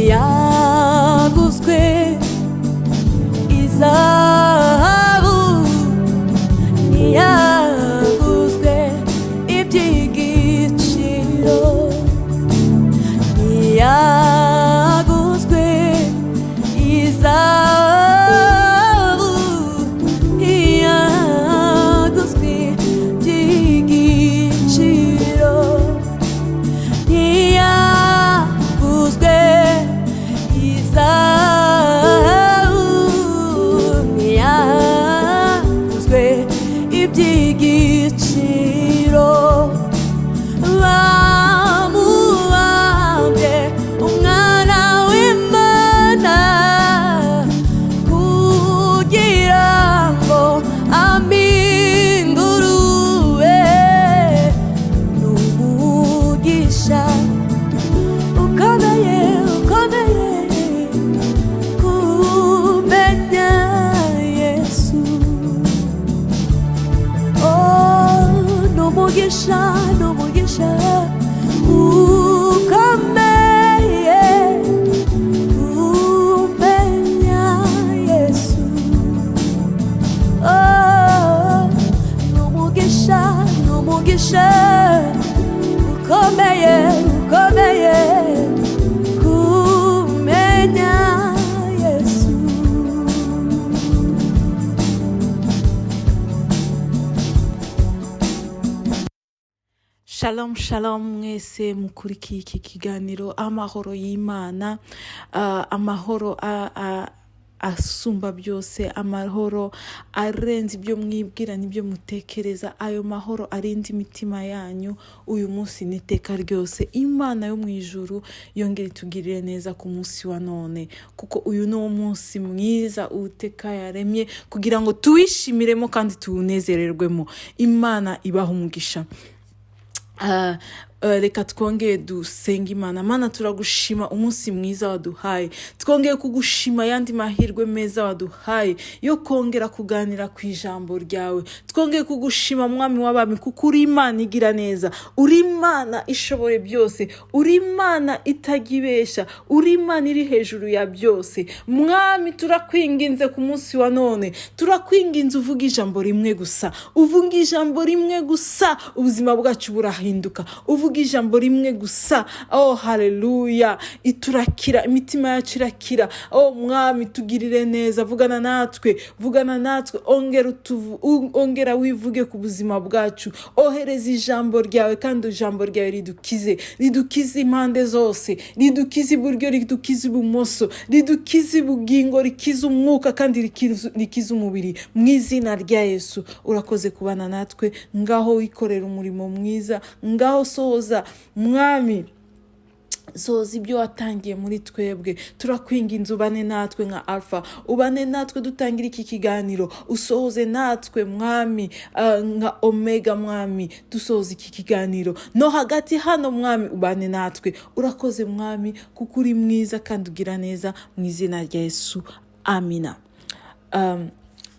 Ntiyaguzwe izahabu, ntiyaguzwe iby'igiciro, ntiyaguzwe izahabu, ntiyaguzwe iby'igiciro, ntiyaguzwe izahabu, ntiyaguzwe iby'igiciro. Bamubambye umwana w'Imana kugira ngo ampinguruwe n'umugisha ukomeye, ukomeye kumenya Yesu. Oh, n'umugisha, n'umugisha ukomeye kumenya Yesu. Oh, n'umugisha, n'umugisha ukomeye, ukomeye kumenya Yesu. Shalom shalom mwese mukurikiye iki kiganiro, amahoro y'Imana, amahoro asumba byose, amahoro arenze ibyo mwibwira n'ibyo mutekereza, ayo mahoro arinda imitima yanyu uyu munsi n'iteka ryose. Imana yo mu ijuru yongere itugirire neza ku munsi wa none, kuko uyu ni wo munsi mwiza Uwiteka yaremye kugira ngo tuwishimiremo kandi tuwunezererwemo. Imana ibaha umugisha. Reka twongere dusenge Imana. Mana, turagushima umunsi mwiza waduhaye, twongeye kugushima ayandi mahirwe meza waduhaye yo kongera kuganira ku ijambo ryawe. Twongeye kugushima, Mwami w'abami, kuko uri Imana igira neza, uri Imana ishoboye byose, uri Imana itajya, uri Imana iri hejuru ya byose. Mwami, turakwinginze ku munsi wa none, turakwinginze uvuga ijambo rimwe gusa, uvuga ijambo rimwe gusa, ubuzima bwacu burahinduka. Uvuga ijambo rimwe gusa, oh haleluya, iturakira, imitima yacu irakira. Oh Mwami, tugirire neza, vugana natwe, vugana natwe, ongera ongera wivuge ku buzima bwacu, ohereza ijambo ryawe kandi ijambo ryawe ridukize, ridukize impande zose, ridukize iburyo, ridukize ibumoso, ridukize ubugingo, rikize umwuka kandi rikize umubiri, mu izina rya Yesu. Urakoze kubana natwe, ngaho wikorera umurimo mwiza, ngaho sohoza, Mwami, soza ibyo watangiye muri twebwe. Turakwinginze ubane natwe nka Alpha, ubane natwe dutangira iki kiganiro, usohoze natwe, Mwami, nka Omega. Mwami, dusoza iki kiganiro no hagati hano, Mwami, ubane natwe. Urakoze, Mwami, kuko uri mwiza kandi ugira neza, mu izina rya Yesu, amina.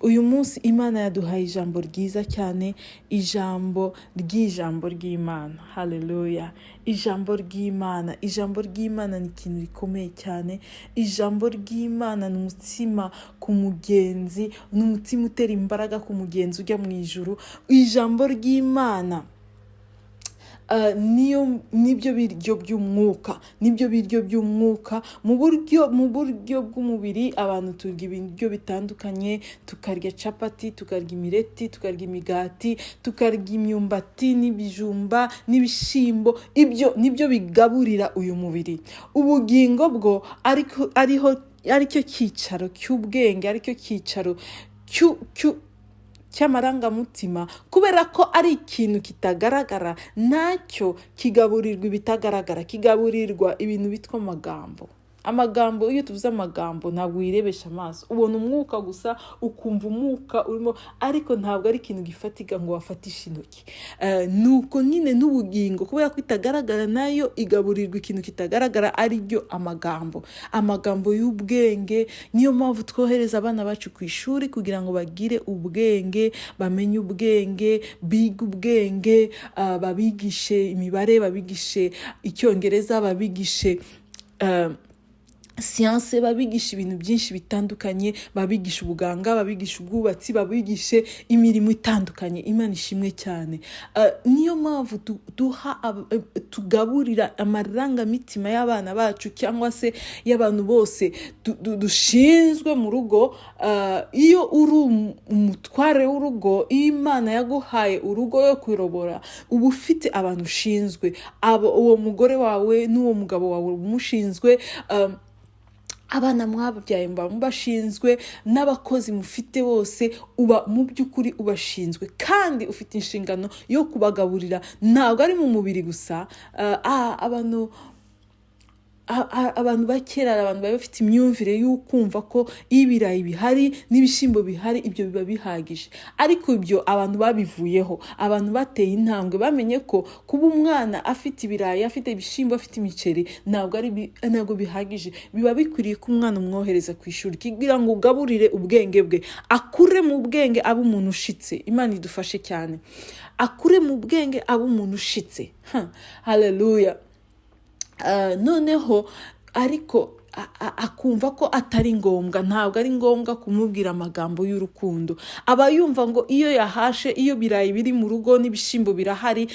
Uyu munsi Imana yaduhaye ijambo ryiza cyane, ijambo ry'ijambo ry'Imana. Haleluya! Ijambo ry'Imana, ijambo ry'Imana ni ikintu gikomeye cyane. Ijambo ry'Imana ni umutsima ku mugenzi, ni umutsima utera imbaraga ku mugenzi ujya mu ijuru. Ijambo ry'Imana niyo nibyo biryo by'umwuka, nibyo biryo by'umwuka. Mu buryo bw'umubiri abantu turya ibiryo bitandukanye: tukarya capati, tukarya imireti, tukarya imigati, tukarya imyumbati n'ibijumba n'ibishyimbo. Ibyo nibyo bigaburira uyu mubiri. Ubugingo bwo ariko ariho aricyo cyicaro cy'ubwenge, aricyo cyicaro cy'amarangamutima, kubera ko ari ikintu kitagaragara, nacyo kigaburirwa ibitagaragara, kigaburirwa ibintu bitwa amagambo. Amagambo, iyo tuvuze amagambo, ntabwo uyirebesha amaso, ubona umwuka gusa, ukumva umwuka urimo, ariko ntabwo ari ikintu gifatika ngo wafatishe intoki. Nuko nyine n'ubugingo, kubera ko itagaragara, nayo igaburirwa ikintu kitagaragara, ari byo amagambo, amagambo y'ubwenge. Niyo mpamvu twohereza abana bacu ku ishuri kugira ngo bagire ubwenge, bamenye ubwenge, bige ubwenge, babigishe imibare, babigishe Icyongereza, babigishe siyanse, babigisha ibintu byinshi bitandukanye, babigisha ubuganga, babigisha ubwubatsi, babigishe imirimo itandukanye. Imana ishimwe cyane. Niyo mpamvu duha tugaburira amarangamutima y'abana bacu cyangwa se y'abantu bose dushinzwe mu rugo. Iyo uri umutware w'urugo, iyo Imana yaguhaye urugo yo kuyobora, uba ufite abantu ushinzwe. Abo, uwo mugore wawe n'uwo mugabo wawe uba umushinzwe, abana mwabyaye muba mubashinzwe, n'abakozi mufite bose uba mu by'ukuri ubashinzwe, kandi ufite inshingano yo kubagaburira. Ntabwo ari mu mubiri gusa. Abantu ba kera hari abantu bari bafite imyumvire y'ukumva ko iyo ibirayi bihari n'ibishyimbo bihari, ibyo biba bihagije. Ariko ibyo abantu babivuyeho, abantu bateye intambwe, bamenye ko kuba umwana afite ibirayi, afite ibishyimbo, afite imiceri, ntabwo bihagije. Biba bikwiriye ko umwana umwohereza ku ishuri kugira ngo ugaburire ubwenge bwe, akure mu bwenge, abe umuntu ushitse. Imana idufashe cyane, akure mu bwenge, abe umuntu ushitse. Haleluya. Noneho ariko akumva ko atari ngombwa, ntabwo ari ngombwa kumubwira amagambo y'urukundo. Aba yumva ngo iyo yahashe, iyo birayi biri mu rugo n'ibishyimbo birahari,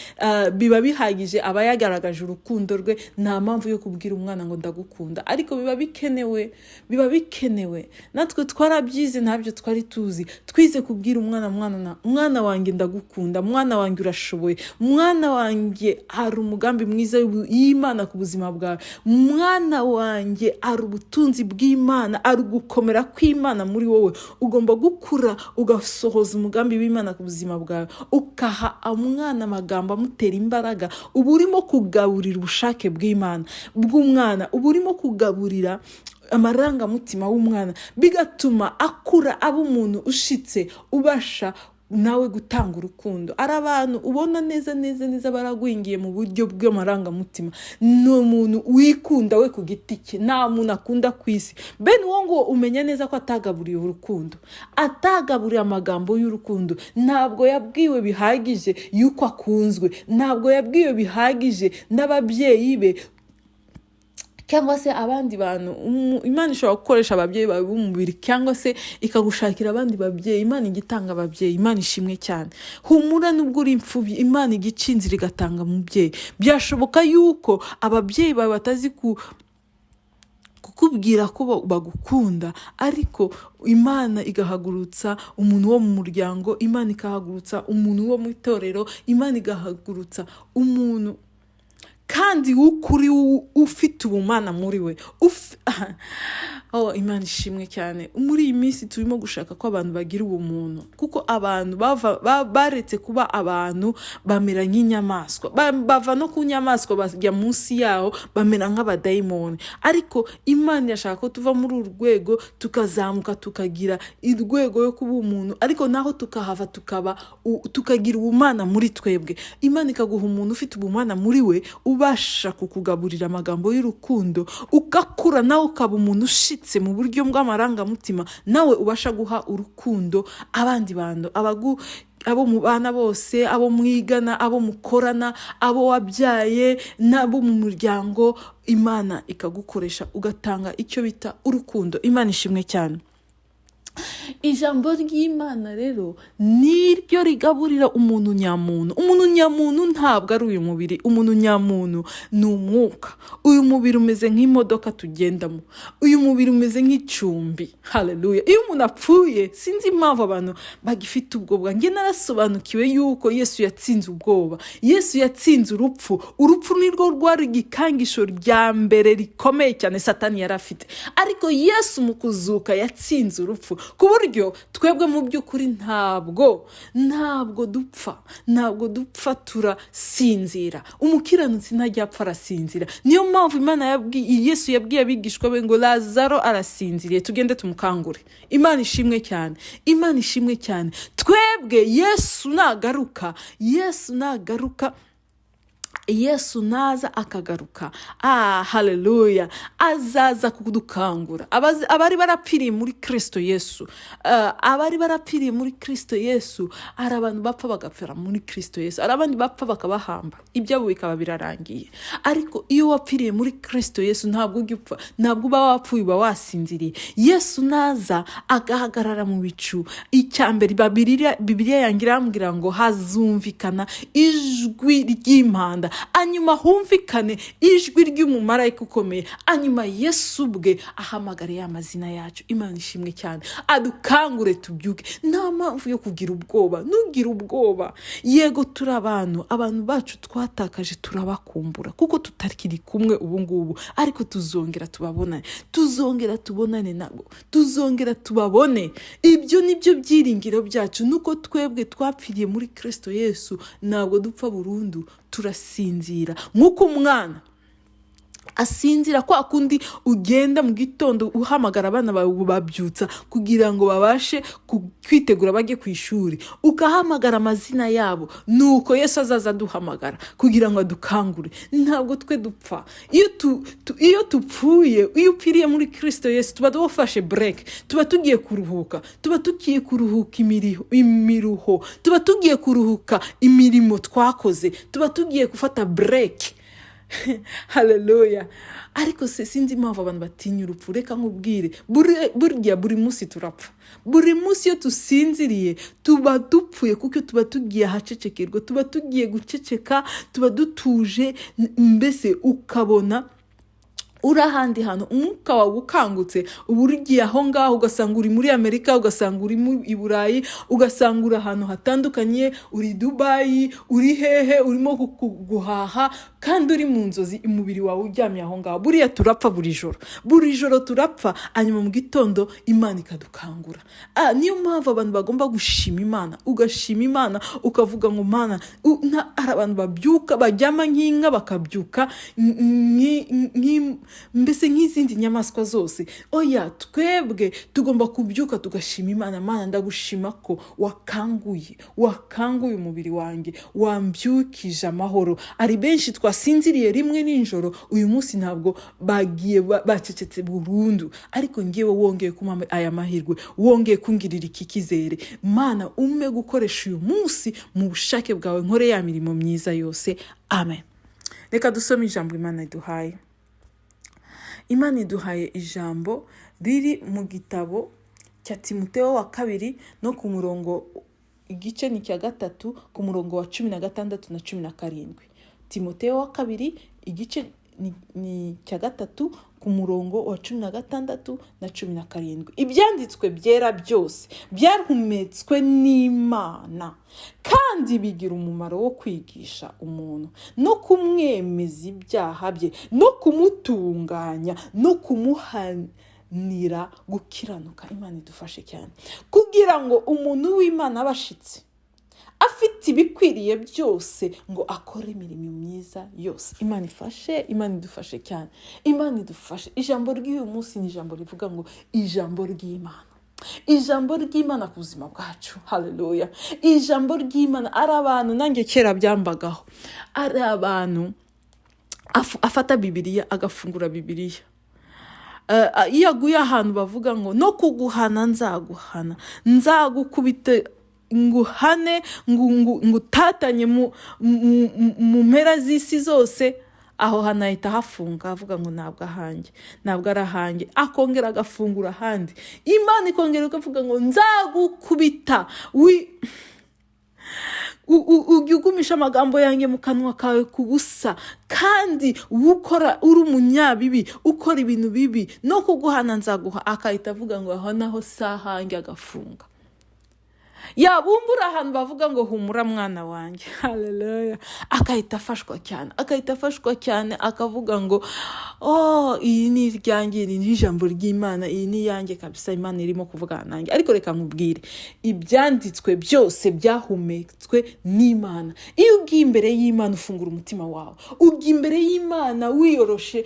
biba bihagije, aba yagaragaje urukundo rwe. Nta mpamvu yo kubwira umwana ngo "Ndagukunda." Ariko biba bikenewe, biba bikenewe. Natwe twarabyize, ntabyo twari tuzi. Twize kubwira umwana: "Mwana mwana wanjye, ndagukunda. Mwana wanjye, urashoboye. Mwana wanjye, hari umugambi mwiza y'Imana ku buzima bwawe. Mwana wanjye, hari ubutunzi bw'Imana, ari ugukomera kw'Imana muri wowe. Ugomba gukura ugasohoza umugambi w'Imana ku buzima bwawe." Ukaha umwana amagambo amutera imbaraga, uba urimo kugaburira ubushake bw'Imana bw'umwana, uba urimo kugaburira amarangamutima w'umwana, bigatuma akura aba umuntu ushitse, ubasha nawe gutanga urukundo. Ari abantu ubona neza neza neza baragwingiye mu buryo bw'amarangamutima, ni umuntu wikunda we ku giti cye, nta muntu akunda ku isi. Bene uwo nguwo umenya neza ko atagaburiye urukundo, atagaburiye amagambo y'urukundo. Ntabwo yabwiwe bihagije yuko akunzwe, ntabwo yabwiwe bihagije n'ababyeyi be cyangwa se abandi bantu. Imana ishobora gukoresha ababyeyi bawe b'umubiri cyangwa se ikagushakira abandi babyeyi. Imana ijya itanga ababyeyi, Imana ishimwe cyane. Humura, nubwo uri imfubyi, Imana ijya ica inzira igatanga umubyeyi. Byashoboka yuko ababyeyi bawe batazi kukubwira ko bagukunda, ariko Imana igahagurutsa umuntu wo mu muryango, Imana ikahagurutsa umuntu wo mu itorero, Imana igahagurutsa umuntu kandi w'ukuri, ufite ubumana muri we. Oh, Imana ishimwe cyane. Muri iyi minsi turimo gushaka ko abantu bagira ubumuntu, kuko abantu baretse kuba abantu, bamera nk'inyamaswa. Bava no ku nyamaswa bajya munsi yaho, bamera nk'abadayimoni. Ariko Imana irashaka ko tuva muri uru rwego tukazamuka, tukagira urwego yo kuba umuntu, ariko naho tukahava tukagira ubumana muri twebwe. Imana ikaguha umuntu ufite ubumana muri we, ubasha kukugaburira amagambo y'urukundo, ugakura nawe ukaba umuntu ushitse mu buryo bw'amarangamutima, nawe ubasha guha urukundo abandi bantu, abo mubana bose, abo mwigana, abo mukorana, abo wabyaye n'abo mu muryango. Imana ikagukoresha ugatanga icyo bita urukundo. Imana ishimwe cyane. Ijambo ry'Imana rero niryo rigaburira umuntu nyamuntu. Umuntu nyamuntu ntabwo ari uyu mubiri, umuntu nyamuntu ni umwuka. Uyu mubiri umeze nk'imodoka tugendamo, uyu mubiri umeze nk'icumbi. Haleluya. Iyo umuntu apfuye, sinzi impamvu abantu bagifite ubwoba. Njye narasobanukiwe yuko Yesu yatsinze ubwoba, Yesu yatsinze urupfu. Urupfu nirwo rwari igikangisho rya mbere rikomeye cyane Satani yari afite, ariko Yesu mu kuzuka yatsinze urupfu, ku buryo twebwe mu by'ukuri ntabwo dupfa, ntabwo dupfa, turasinzira. Umukiranutsi ntajya apfa, arasinzira. Niyo mpamvu Imana yabwiye, Yesu yabwiye abigishwa be ngo: "Lazaro arasinziriye, tugende tumukangure." Imana ishimwe cyane, Imana ishimwe cyane. Twebwe Yesu nagaruka, Yesu nagaruka Yesu naza akagaruka, haleluya, azaza kudukangura. Abari barapfiriye muri Kirisito Yesu, abari barapfiriye muri Kirisito Yesu. Hari abantu bapfa bagapfira muri Kirisito Yesu, hari abandi bapfa bakabahamba, ibyabo bikaba birarangiye. Ariko iyo wapfiriye muri Kirisito Yesu, ntabwo ujya upfa, ntabwo uba wapfuye, uba wasinziriye. Yesu naza agahagarara mu bicu, icya mbere Bibiliya yanjye irambwira ngo hazumvikana ijwi ry'impanda, hanyuma humvikane ijwi ry'umumarayika ukomeye, hanyuma Yesu ubwe ahamagare ya mazina yacu. Imana ishimwe cyane, adukangure tubyuke. Nta mpamvu yo kugira ubwoba, ntugire ubwoba. Yego, turi abantu, abantu bacu twatakaje turabakumbura kuko tutakiri kumwe ubu ngubu, ariko tuzongera tubabonane, tuzongera tubonane nabo, tuzongera tubabone. Ibyo ni byo byiringiro byacu, nuko twebwe twapfiriye muri Kirisito Yesu ntabwo dupfa burundu, turasinzira nk'uko umwana asinzira. Kwa kundi ugenda mu gitondo uhamagara abana bawe, babyutsa kugira ngo babashe kwitegura bajye ku ishuri, ukahamagara amazina yabo, nuko Yesu azaza aduhamagara kugira ngo adukangure. Ntabwo twe dupfa. Iyo tupfuye, iyo upfiriye muri Kirisito Yesu, tuba dufashe break, tuba tugiye kuruhuka, tuba tugiye kuruhuka imiruho, tuba tugiye kuruhuka imirimo twakoze, tuba tugiye gufata break. Haleluya! Ariko se sinzi impamvu abantu batinya urupfu. Reka nkubwire, burya buri munsi turapfa. Buri munsi iyo dusinziriye tuba dupfuye, kuko tuba tugiye ahacecekerwa, tuba tugiye guceceka, tuba dutuje, mbese ukabona uri ahandi hantu, umwuka wawe ukangutse, uba ugiye aho ngaho, ugasanga uri muri Amerika, ugasanga uri i Burayi, ugasanga uri ahantu hatandukanye, uri Dubayi, uri hehe, urimo guhaha kandi uri mu nzozi, umubiri wawe uryamye aho ngaho. Buriya turapfa buri joro, buri joro turapfa, hanyuma mu gitondo Imana ikadukangura. Niyo mpamvu abantu bagomba gushima Imana, ugashima Imana, ukavuga ngo Mana. Hari abantu babyuka baryama nk'inka, bakabyuka mbese nk'izindi nyamaswa zose. Oya, twebwe tugomba kubyuka tugashima Imana. Mana, ndagushima ko wakanguye umubiri wanjye, wambyukije amahoro. Hari benshi twasinziriye rimwe nijoro, uyu munsi ntabwo bagiye, bacecetse burundu, ariko ngewe wongeye kumpa aya mahirwe, wongeye kungirira iki kizere. Mana, ume gukoresha uyu munsi mu bushake bwawe, nkore ya mirimo myiza yose. Amen. Reka dusome ijambo Imana iduhaye. Imana iduhaye ijambo riri mu gitabo cya Timoteo wa kabiri, no ku murongo, igice ni icya 3, ku murongo wa 16 na 17. Timoteo wa kabiri, igice ni icya 3, ku murongo wa 16 na 17. Ibyanditswe byera byose byarahumetswe n'Imana, kandi bigira umumaro wo kwigisha umuntu, no kumwemeza ibyaha bye, no kumutunganya, no kumuhanira gukiranuka. Imana idufashe cyane, kugira ngo umuntu w'Imana abe ashitse, afite ibikwiriye byose ngo akore imirimo myiza yose. Imana ifashe, Imana idufashe cyane, Imana idufashe. Ijambo ry'uyu munsi ni ijambo rivuga ngo ijambo ry'Imana, ijambo ry'Imana ku buzima bwacu. Haleluya! Ijambo ry'Imana, ari abantu, nanjye kera byambagaho, ari abantu afata Bibiliya, agafungura Bibiliya, iyo aguye ahantu bavuga ngo no kuguhana nzaguhana, nzagukubita nguhane, ngutatanye mu mpera z'isi zose, aho hantu ahita hafunga, avuga ngo ntabwo ahanjye, ntabwo ari ahanjye. Akongera agafungura ahandi, Imana ikongera ikavuga ngo nzagukubita, ujya ugumisha amagambo yanjye mu kanwa kawe ku busa, kandi ukora uri umunyabibi, ukora ibintu bibi, no kuguhana nzaguha. Akahita avuga ngo aho naho si ahanjye, agafunga. Yabumbura ahantu bavuga ngo humura mwana wanjye, haleluya, akahita afashwa cyane, akahita afashwa cyane, akavuga ngo Oh, iyi ni iryanjye, iri ni ijambo ry'Imana, iyi ni iyanjye kabisa, Imana irimo kuvugana nanjye. Ariko reka nkubwire, ibyanditswe byose byahumetswe n'Imana. Iyo ugiye imbere y'Imana, ufungura umutima wawe, ugiye imbere y'Imana wiyoroshe,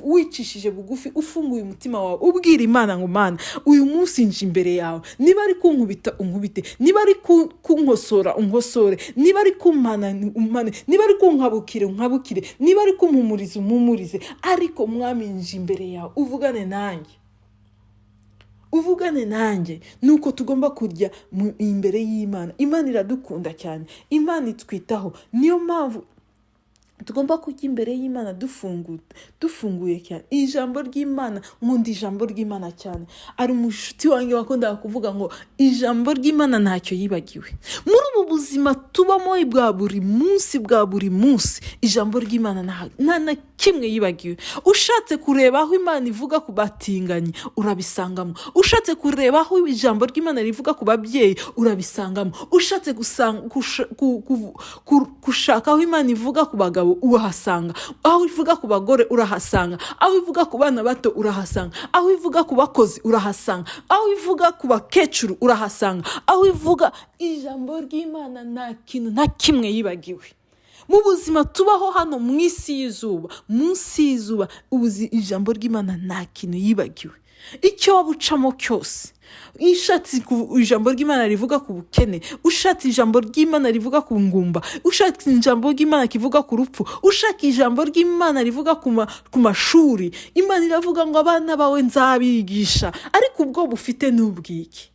wicishije bugufi, ufunguye umutima wawe, ubwira Imana ngo: "Mana, uyu munsi nje imbere yawe. Niba ari kunkubita, unkubite. Niba ari kunkosora, unkosore. Niba ari kumpana, umpane. Niba ari kunkabukire, unkabukire. Niba ari kumpumuriza, umpumurize. Ariko Mwami, nje imbere yawe, uvugane nanjye, uvugane nanjye." Nuko tugomba kujya imbere y'Imana. Imana iradukunda cyane, Imana itwitaho. Niyo mpamvu tugomba kujya imbere y'Imana dufunguye cyane. Ijambo ry'Imana, nkunda ijambo ry'Imana cyane. Ari umushuti wanjye wakundaga kuvuga ngo ijambo ry'Imana ntacyo yibagiwe. Muri ubu buzima tubamo bwa buri munsi, bwa buri munsi, ijambo ry'Imana nta na kimwe yibagiwe. Ushatse kureba aho Imana ivuga ku batinganyi, urabisangamo. Ushatse kureba aho ijambo ry'Imana rivuga ku babyeyi, urabisangamo. Ushatse gushaka aho Imana ivuga ku bagabo, urahasanga. Aho ivuga ku bagore, urahasanga. Aho ivuga ku bana bato, urahasanga. Aho ivuga ku bakozi, urahasanga. Aho ivuga ku bakecuru, urahasanga. Aho ivuga, ijambo ry'Imana nta kintu na kimwe yibagiwe. Mu buzima tubaho hano mu isi y'izuba, munsi y'izuba, ijambo ry'Imana nta kintu yibagiwe. Icyo waba ucamo cyose, ushatse ijambo ry'Imana rivuga ku bukene, ushatse ijambo ry'Imana rivuga ku ngumba, ushatse ijambo ry'Imana kivuga ku rupfu, ushaka ijambo ry'Imana rivuga ku mashuri, Imana iravuga ngo: "Abana bawe nzabigisha." Ariko ubwoba ufite ni ubwiki?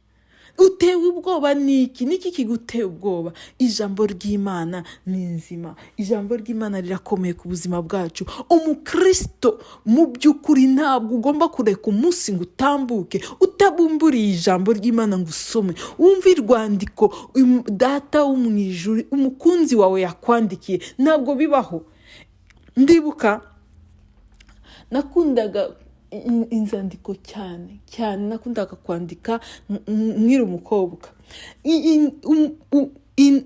Utewe ubwoba n'iki? Niki kiguteye ubwoba? Ijambo ry'Imana ni nzima, ijambo ry'Imana rirakomeye ku buzima bwacu. Umukristo mu by'ukuri, ntabwo ugomba kureka umunsi ngo utambuke utabumburiye ijambo ry'Imana ngo usome, wumve urwandiko Data wo mu ijuru, umukunzi wawe, yakwandikiye. Ntabwo bibaho. Ndibuka nakundaga inzandiko cyane cyane, nakundaga kwandika nkiri umukobwa.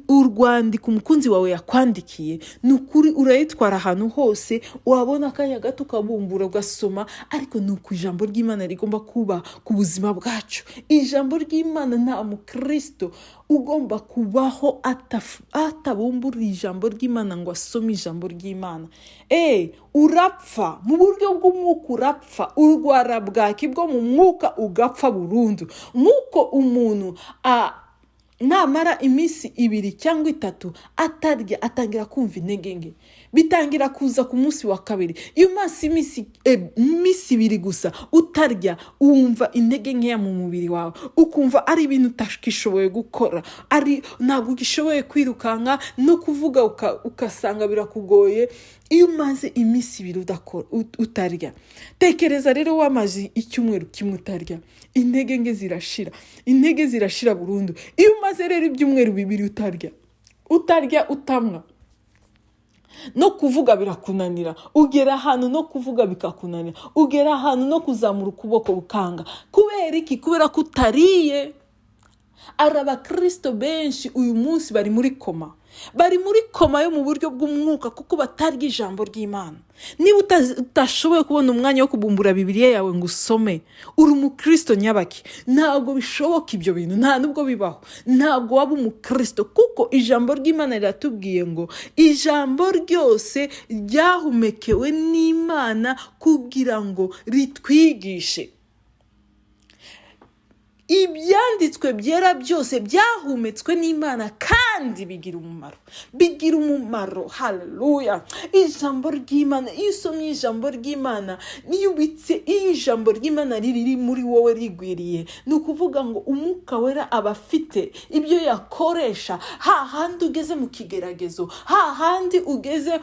Urwandiko umukunzi wawe yakwandikiye, ni ukuri urayitwara ahantu hose, wabona akanya gato ukabumbura ugasoma. Ariko ni uku ijambo ry'Imana rigomba kuba ku buzima bwacu. Ijambo ry'Imana, nta mukristo ugomba kubaho atabumbura ijambo ry'Imana ngo asome ijambo ry'Imana. Urapfa mu buryo bw'umwuka, urapfa, urwara bwaki bwo mu mwuka, ugapfa burundu. Nk'uko umuntu namara iminsi 2 cyangwa 3 atarya, atangira kumva intege nke, bitangira kuza ku munsi wa kabiri. Iyo umaze iminsi 2 gusa utarya, wumva intege nkeya mu mubiri wawe, ukumva ari ibintu utakishoboye gukora, ari ntabwo ugishoboye kwirukanka, no kuvuga ugasanga birakugoye. Iyo umaze iminsi 2 utarya, tekereza rero wamaze icyumweru kimwe utarya, intege nke zirashira, intege zirashira burundu. Iyo umaze rero ibyumweru 2 utarya, utarya, utamwa, no kuvuga birakunanira. Ugera ahantu no kuvuga bikakunanira, ugera ahantu no kuzamura ukuboko bukanga. Kubera iki? Kubera ko utariye. Hari abakirisito benshi uyu munsi bari muri koma, bari muri koma yo mu buryo bw'umwuka, kuko batarya ijambo ry'Imana. Niba utashoboye kubona umwanya wo kubumbura Bibiliya yawe ngo usome, uri umukristo nyabaki? Ntabwo bishoboka ibyo bintu, nta nubwo bibaho. Ntabwo waba umukristo, kuko ijambo ry'Imana riratubwiye ngo ijambo ryose ryahumekewe n'Imana kugira ngo ritwigishe. Ibyanditswe byera byose byahumetswe n'Imana kandi bigira umumaro, bigira umumaro. Haleluya! Ijambo ry'Imana, iyo usomye ijambo ry'Imana, niyo ubitse, iyo ijambo ry'Imana riri muri wowe rigwiriye, ni ukuvuga ngo Umwuka Wera aba afite ibyo yakoresha hahandi ugeze mu kigeragezo, hahandi ugeze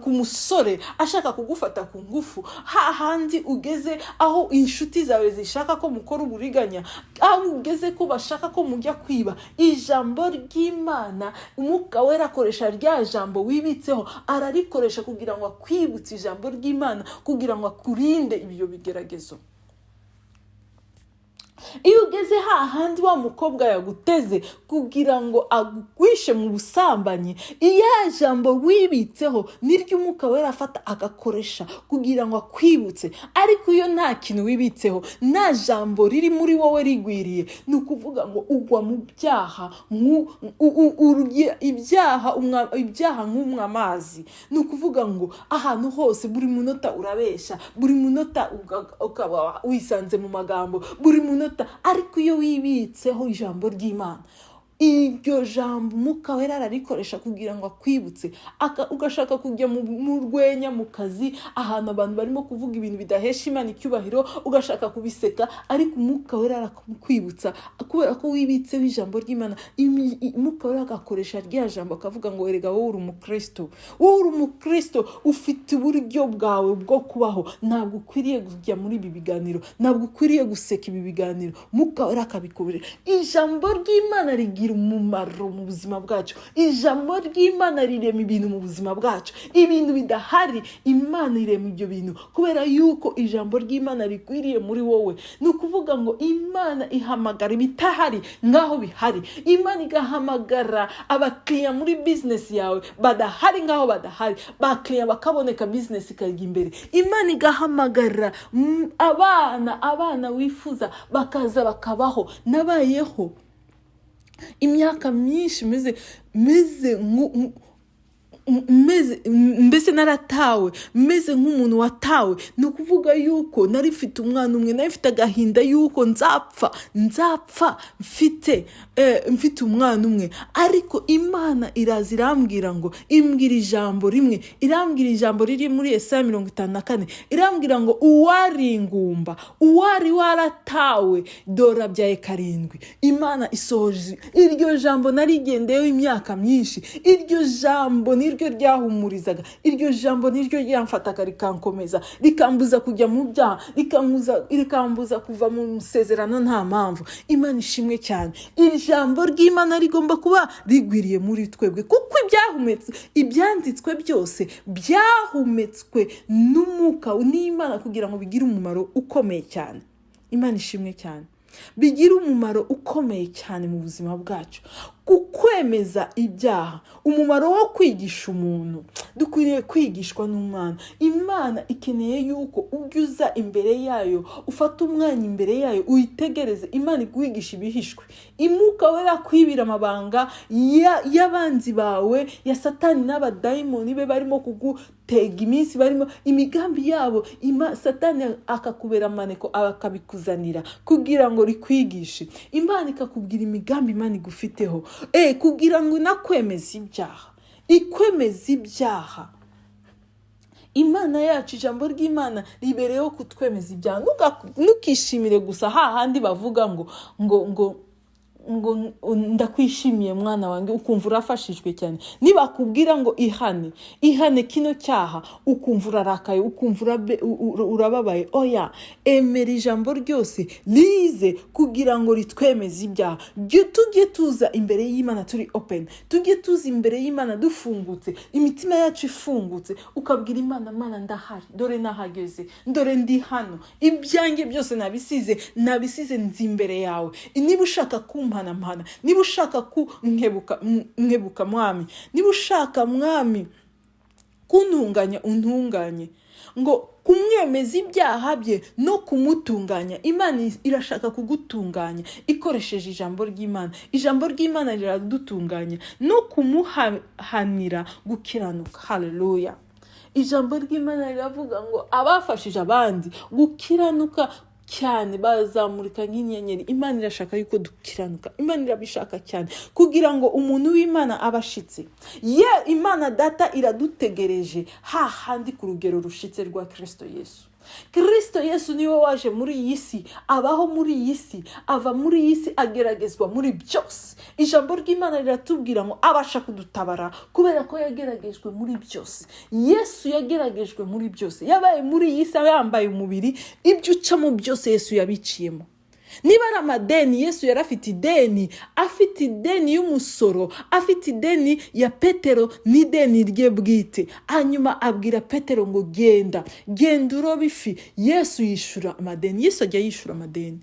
ku musore ashaka kugufata ku ngufu, hahandi ugeze aho inshuti zawe zishaka ko mukora uburiganya, aho ugeze ko bashaka ko mujya kwiba. Ijambo ry'Imana, Umwuka Wera akoresha rya jambo wibitseho, ararikoresha kugira ngo akwibutse ijambo ry'Imana, kugira ngo akurinde ibyo bigeragezo. Iyo ugeze hahandi wa mukobwa yaguteze kugira ngo agukwishe mu busambanyi, iya jambo wibitseho niryo Umwuka Wera afata agakoresha kugira ngo akwibutse. Ariko iyo nta kintu wibitseho, nta jambo riri muri wowe rigwiriye, ni ukuvuga ngo ugwa mu byaha, urya ibyaha, unywa ibyaha nk'unywa amazi. Ni ukuvuga ngo ahantu hose, buri munota urabesha, buri munota ukaba wisanze mu magambo, buri munota. Ariko iyo wibitseho ijambo ry'Imana, iryo jambo Umwuka Wera ararikoresha kugira ngo akwibutse. Ugashaka kujya mu rwenya mu kazi, ahantu abantu barimo kuvuga ibintu bidahesha Imana icyubahiro, ugashaka kubiseka, ariko Umwuka Wera arakwibutsa kubera ko wibitseho ijambo ry'Imana. Umwuka Wera agakoresha rya jambo, akavuga ngo: "Erega wowe uri umukristo, wowe uri umukristo, ufite uburyo bwawe bwo kubaho. Ntabwo ukwiriye kujya muri ibi biganiro, ntabwo ukwiriye guseka ibi biganiro." Umwuka Wera akabikuburira. Ijambo ry'Imana rigira umumaro mu buzima bwacu. Ijambo ry'Imana rirema ibintu mu buzima bwacu. Ibintu bidahari, Imana irema ibyo bintu kubera yuko ijambo ry'Imana rikwiriye muri wowe. Ni ukuvuga ngo Imana ihamagara ibitahari nk'aho bihari. Imana igahamagara abakiriya muri bizinesi yawe badahari nk'aho badahari, bakiriya bakaboneka, bizinesi ikajya imbere. Imana igahamagara abana wifuza bakaza bakabaho. Nabayeho imyaka myinshi meze mbese naratawe, meze nk'umuntu watawe. Ni ukuvuga yuko nari mfite umwana umwe, nari mfite agahinda yuko nzapfa mfite umwana umwe. Ariko Imana iraza irambwira ngo, imbwira ijambo rimwe, irambwira ijambo riri muri Yesaya 54, irambwira ngo: "Uwari ingumba, uwari waratawe, dore abyaye karindwi." Imana isohoje iryo jambo narigendeyeho imyaka myinshi. Iryo jambo niryo ryahumurizaga, iryo jambo niryo ryamfataga rikankomeza, rikambuza kujya mu byaha, rikambuza kuva mu masezerano nta mpamvu. Imana ishimwe cyane. Iri jambo ry'Imana rigomba kuba rigwiriye muri twebwe, kuko ibyanditswe byose byahumetswe n'umwuka n'Imana kugira ngo bigire umumaro ukomeye cyane. Imana ishimwe cyane. Bigira umumaro ukomeye cyane mu buzima bwacu, kukwemeza ibyaha, umumaro wo kwigisha umuntu. Dukwiriye kwigishwa n'umwana. Imana ikeneye yuko ujya uza imbere yayo, ufate umwanya imbere yayo, uyitegereze. Imana ikuwigisha ibihishwe. Umwuka Wera kwibira amabanga y'abanzi bawe, ya Satani n'abadayimoni be barimo kugutega iminsi, barimo imigambi yabo. Satani akakubera amaneko, akabikuzanira kugira ngo rikwigishe. Imana ikakubwira imigambi Imana igufiteho, kugira ngo inakwemeze ibyaha, ikwemeze ibyaha. Imana yacu, ijambo ry'Imana ribereyeho kutwemeza ibyaha. Ntukishimire gusa hahandi bavuga ngo "Ndakwishimiye mwana wanjye", ukumva urafashijwe cyane. Nibakubwira ngo "Ihane, ihane kino cyaha", ukumva urarakaye, ukumva urababaye. Oya, emera ijambo ryose rize kugira ngo ritwemeze ibyaha. Tujye tuza imbere y'Imana turi open, tujye tuza imbere y'Imana dufungutse, imitima yacu ifungutse, ukabwira Imana: "Mana, ndahari, dore nahageze, dore ndi hano, ibyanjye byose nabisize, nabisize, nzi imbere yawe. Niba ushaka kumpana, mpana. Niba ushaka kunkebuka, nkebuka Mwami. Niba ushaka, Mwami, kuntunganya, untunganye." Ngo kumwemeza ibyaha bye no kumutunganya. Imana irashaka kugutunganya ikoresheje ijambo ry'Imana. Ijambo ry'Imana riradutunganya, no kumuhanira gukiranuka. Haleluya! Ijambo ry'Imana riravuga ngo abafashije abandi gukiranuka cyane bazamurika nk'inyenyeri. Imana irashaka yuko dukiranuka. Imana irabishaka cyane kugira ngo umuntu w'Imana abe ashitse. Ye Imana Data iradutegereje hahandi ku rugero rushitse rwa Kirisito Yesu. Kirisito Yesu niwe waje muri iyi si, abaho muri iyi si, ava muri iyi si, ageragezwa muri byose. Ijambo ry'Imana riratubwira ngo abasha kudutabara kubera ko yageragejwe muri byose. Yesu yageragejwe muri byose, yabaye muri iyi si yambaye umubiri. Ibyo ucamo byose Yesu yabiciyemo. Niba ari amadeni, Yesu yari afite ideni, afite ideni y'umusoro, afite ideni ya Petero n'ideni rye bwite. Hanyuma abwira Petero ngo: "Genda, genda urobe ifi." Yesu yishyura amadeni. Yesu ajya yishyura amadeni.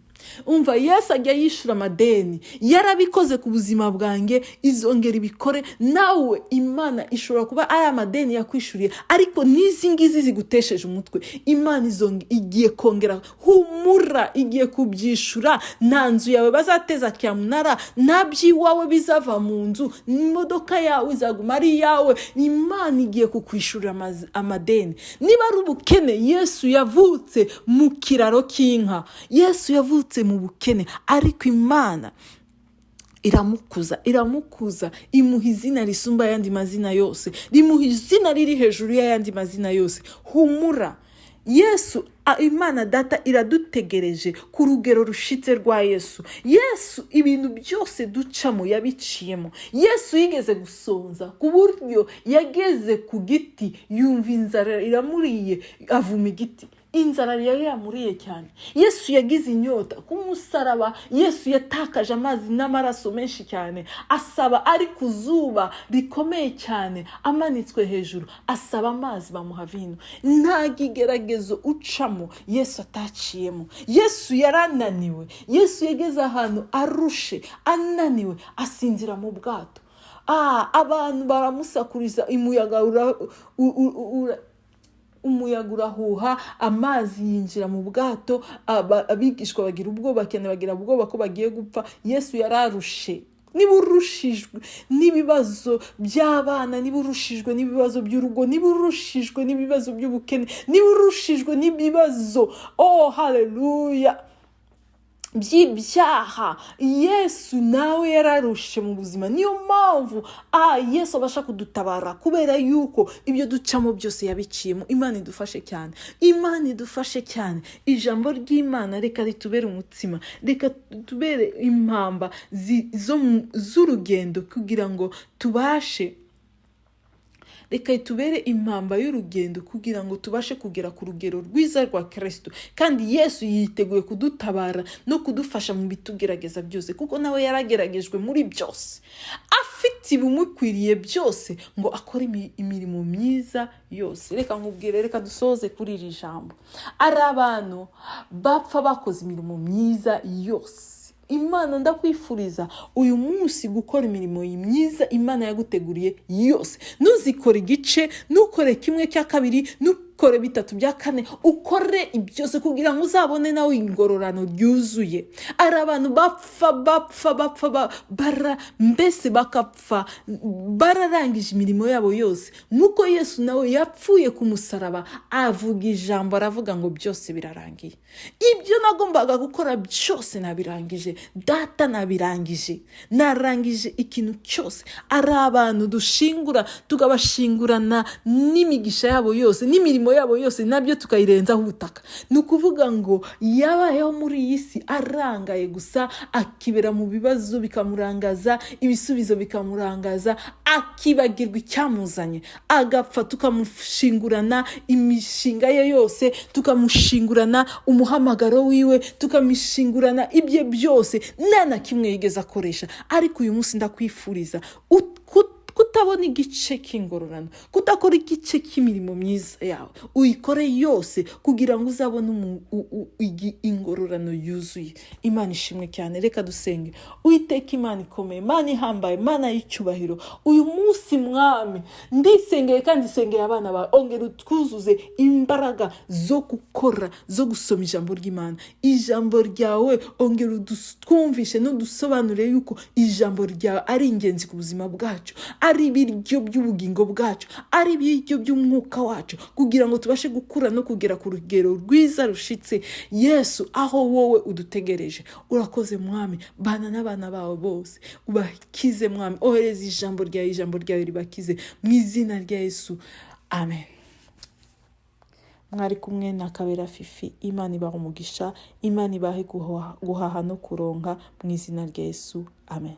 Umva, Yesu ajya yishyura amadeni. Yarabikoze ku buzima bwanjye, izongera ibikore nawe. Imana ishobora kuba ari amadeni yakwishyuriye, ariko n'izi ngizi zigutesheje umutwe, Imana igiye kongera. Humura, igiye kubyishyura. Nta nzu yawe bazateza cyamunara, nta by'iwawe bizava mu nzu, imodoka yawe izaguma ari iyawe. Imana igiye kukwishyurira amadeni. Niba ari ubukene, Yesu yavutse mu kiraro cy'inka. Yesu yavutse mu bukene, ariko Imana iramukuza, iramukuza, imuha izina risumba ayandi mazina yose, rimuha izina riri hejuru y'ayandi mazina yose. Humura, Yesu, Imana Data iradutegereje ku rugero rushitse rwa Yesu. Yesu ibintu byose ducamo yabiciyemo. Yesu yigeze gusonza ku buryo yageze ku giti yumva inzara iramuriye, avuma igiti. Inzara yari yamuriye cyane. Yesu yagize inyota ku musaraba. Yesu yatakaje amazi n'amaraso menshi cyane, asaba ari ku zuba rikomeye cyane, amanitswe hejuru, asaba amazi, bamuha vino. Nta kigeragezo ucamo Yesu ataciyemo. Yesu yarananiwe. Yesu yageze ahantu arushe, ananiwe, asinzira mu bwato. Abantu baramusakuriza, umuyaga urahuha, amazi yinjira mu bwato, abigishwa bagira ubwoba cyane, bagira ubwoba ko bagiye gupfa. Yesu yararushe. Niba urushijwe n'ibibazo by'abana, niba urushijwe n'ibibazo by'urugo, niba urushijwe n'ibibazo by'ubukene, niba urushijwe n'ibibazo, oh haleluya, by'ibyaha, Yesu nawe yararushe mu buzima. Niyo mpamvu Yesu abasha kudutabara, kubera yuko ibyo ducamo byose yabiciyemo. Imana idufashe cyane, Imana idufashe cyane. Ijambo ry'Imana reka ritubere umutsima, reka tubere impamba z'urugendo kugira ngo tubashe, reka tubere impamba y'urugendo kugira ngo tubashe kugera ku rugero rwiza rwa Kirisito. Kandi Yesu yiteguye kudutabara no kudufasha mu bitugerageza byose, kuko nawe yarageragejwe muri byose, afite ibimukwiriye byose ngo akore imirimo myiza yose. Reka nkubwire, reka dusoze kuri iri jambo. Ari abantu bapfa bakoze imirimo myiza yose. Imana, ndakwifuriza uyu munsi gukora imirimo myiza Imana yaguteguriye yose. Ntuzikore igice, ntukore kimwe cya kabiri, ntukore bitatu bya kane, ukore byose kugira ngo uzabone nawe ingororano ryuzuye. Ari abantu bapfa, bapfa, bapfa, bara mbese bakapfa bararangije imirimo yabo yose, nk'uko Yesu nawe yapfuye ku musaraba avuga ijambo, aravuga ngo byose birarangiye. Ibyo nagombaga gukora byose nabirangije, Data, nabirangije, narangije ikintu cyose. Ari abantu dushingura, tukabashingurana n'imigisha yabo yose n'imirimo yabo yose, nabyo tukayirenzaho ubutaka. Ni ukuvuga ngo yabayeho muri iyi si arangaye gusa, akibera mu bibazo bikamurangaza, ibisubizo bikamurangaza, akibagirwa icyamuzanye, agapfa tukamushingurana imishinga ye yose, tukamushingurana umuhamagaro wiwe, tukamushingurana ibye byose, nta na kimwe yigeze akoresha. Ariko uyu munsi ndakwifuriza kutabona igice cy'ingororano, kudakora igice cy'imirimo myiza yawe, uyikore yose kugira ngo uzabone ingororano yuzuye. Imana ishimwe cyane. Reka dusenge. Uwiteka Imana ikomeye, Imana ihambaye, Imana y'icyubahiro, uyu munsi Mwami ndisengeye kandi nsengeye abana bawe. Ongera utwuzuze imbaraga zo gukora, zo gusoma ijambo ry'Imana, ijambo ryawe. Ongera utwumvishe n'udusobanurire yuko ijambo ryawe ari ingenzi ku buzima bwacu, ari ibiryo by'ubugingo bwacu, ari ibiryo by'umwuka wacu, kugira ngo tubashe gukura no kugera ku rugero rwiza rushitse, Yesu, aho wowe udutegereje. Urakoze Mwami. Bana n'abana bawe bose, ubakize Mwami. Ohereza ijambo ryawe, ijambo ryawe ribakize, mu izina rya Yesu, amen. Mwari kumwe na Kabera Fifi. Imana ibaha umugisha, Imana ibahe guhaha no kuronka, mu izina rya Yesu, amen.